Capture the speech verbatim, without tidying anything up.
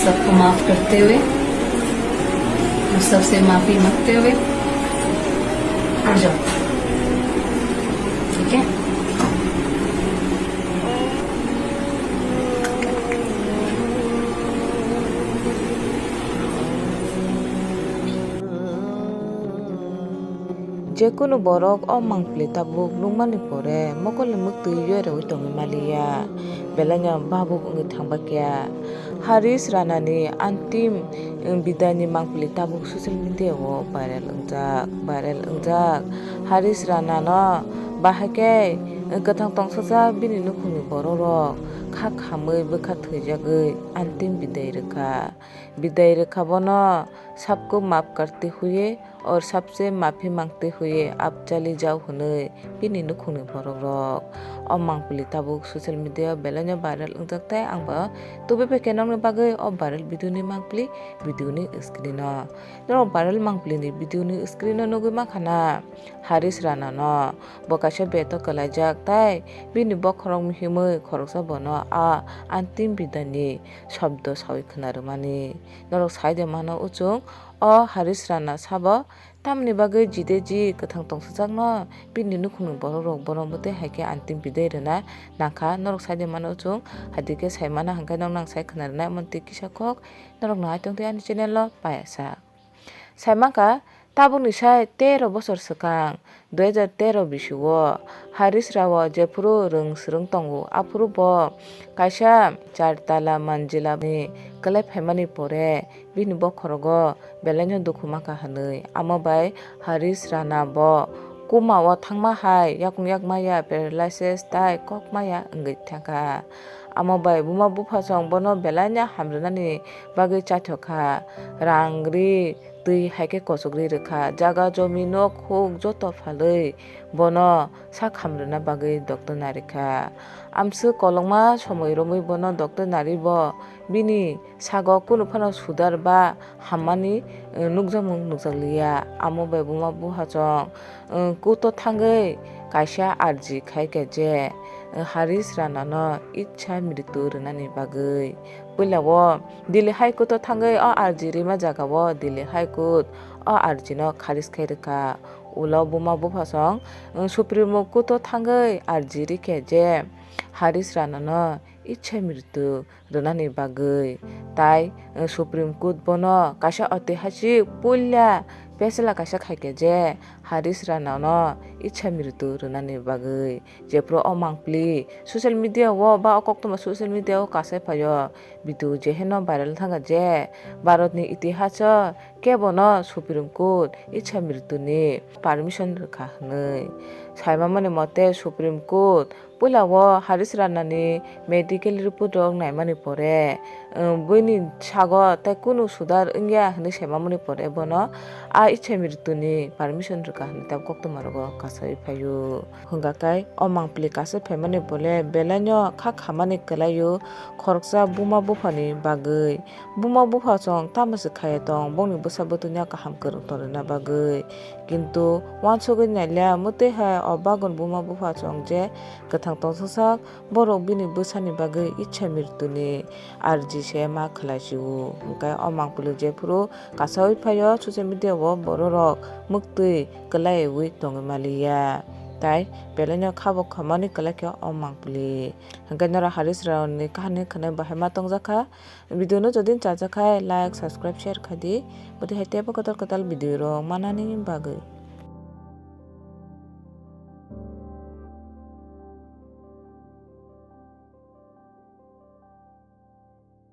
सबको माफ करते हुए और सबसे माफी मांगते हुए उठ जाओ, ठीक है? Jekunu borok o mangpili tabuk nukmani pore mokolni mwktwi yoreui tongwi maliya, belaino babuk wngwi thangbaikha. Harish Ranani antim bidaini mangpili tabuk social media o viral wngjak, viral wngjak. Harish Ranano bahai khe kwthang tongsajak bini nukhungni bororok kha khamwi bwkha thwijagwi antim bidai rwkha. Bidai rwkha bono, sabko maaf karte huye aur sabse maafi mangte huye aap chali jao hwnwi bini nukhungni borokrok. O mangpili tabuk social media o belaino viral wngjak tei ang bo tubui bai khe nokni bagwi o viral video ni mangpili video ni screen o. Norok viral mangpili ni video ni screen o nugwi mankha na Harish Rana no. Bo kaisa beto kwlaijak tei bini bokhorok mihimwi khoroksa bono a antim bidani shobdo saui khna rwmani. Norok sai de mano, uchung o Harish Rana sabo tamni bagwi jide ji kwthang tongsajakno bini nukhungni borokrok bono bwtwi hai khe antim bidai rwna nangkha. Norok sai de mano, uchung hai de khe sai mano, hwnkhe nok nang sai khna rwnai omo twi kisa kok. Norok no hai tong twi ani channel o payasa. Sai mankha, tabukni sai tero bosor swkang, dui hajar tero bisio Harish Rao jephuru rwng swrwng tongo, aphuru bo kaisa char tala manjila ni kwlai phaimani pore bini bokhorogo belaino dukhu mankha hwnwi. Amo bai Harish Rana bo kuma o thangma hai yakung yak maya, paralysis tai kok maya wngwi thangkha. Amo bai buma buphasong bono belaino hamrwnani bagwi chaithokha. Rang ri, twi hai khe kochok ri rwkha. Jaga jomi nok huk joto phalwi bono sak hamrwna bagwi doctor narikha. Amswk kolokma somoi romwi bono doctor naribo bini sago kunu phano sudar ba hammani, eh, nukjakmung nukjakliya. Amo bai buma buphasong, eh, kuto thangwi kaisa arji khaikha je, eh, Harish Ranano itsa mritu rwnani bagwi. Puila o Delhi High Court o thangwi o arji rima jaga o Delhi High Court o arji no kharis khai rwkha. Ulo buma buphasong, eh, Supreme Court o thangwi arji rikha je Harish Ranano itsa mritu rwnani bagwi. Tai, eh, Supreme Court bono kaisa oitihasik puila pesela kaisa khaikha je Harish Ranano itsa mritu rwnani bagwi. Jephru o mangpili social media o ba o koktwma social media o kasai phaio video jeheno viral thangkha je Bharatni itihaso kebono Supreme Court itsa mrituni permission rwkha hwnwi. Saimamani mote Supreme Court puila o Harish Ranani medical report rok naimani pore, um, buini sago tei kunu sudar wngya hwnwi saimamani pore bono a itsa mrituni permission rwkha hwnwi tabuk koktwma rogo kasai phaio. Hwnkha khe o mangpili kasai phaimani pore belaino kha khamani kwlaio khoroksa buma buphani bagwi. Buma buphasong tamo se khaiya tong bongni bwsa bwtwino kaham kwrwng tong rwna bagwi. Kintu uansugwi nailiya mwtwi hai o bagon buma buphasong je kwthang tongsasak borok bini bwsani bagwi itsa mrituni arji se ma khwlaisio. Hwnkhe o mangpili jephru kasaui phaio social media o bororok mwktwi kwlaiwi tongwi maliya. Tai belaino khabo khamani kwlaikhe o mangpili. Hwnkhe norok Harish Raoni kahani khwnwi bahai ma tongjakha. Video no jodi chajakha like, subscribe, share khaidi. Bwtwi hai teibo kwtal kwtal video rok manani bagwi.